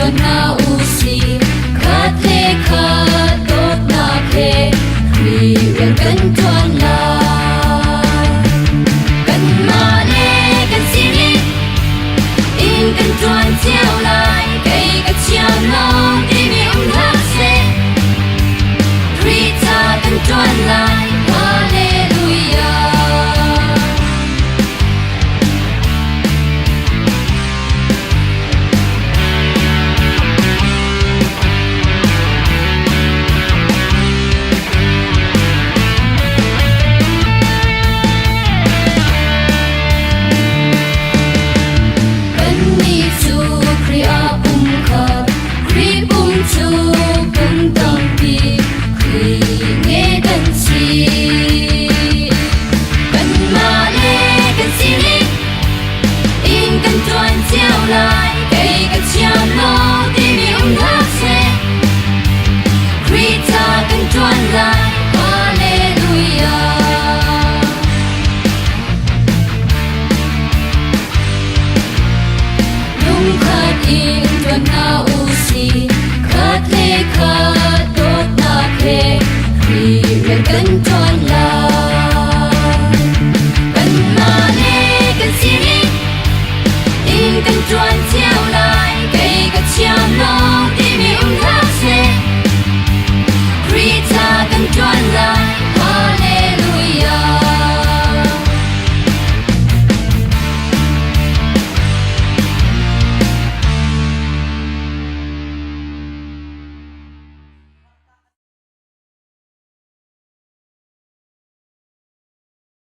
ṭuan hna u sih. Khat le khat dawtnak he Khrih rian kan ṭuan lai. Kanmah le kan sining in kan ṭuan cio lai. Kei ka thiam lo timi um hlah seh. Khrih ca kan ṭuan lai. Hallelujah. Kannih cu Khrih ah pumkhat, Khrih pum cu pum tampi, Khrih nge kan si. Kanmah le kan sining in kan ṭuan cio lai, kei ka thiam lo timi um hlah seh. Khrih ca kan ṭuan lai, Hallelujah. Lungkhat in ṭuan hna u sih, khat le khat.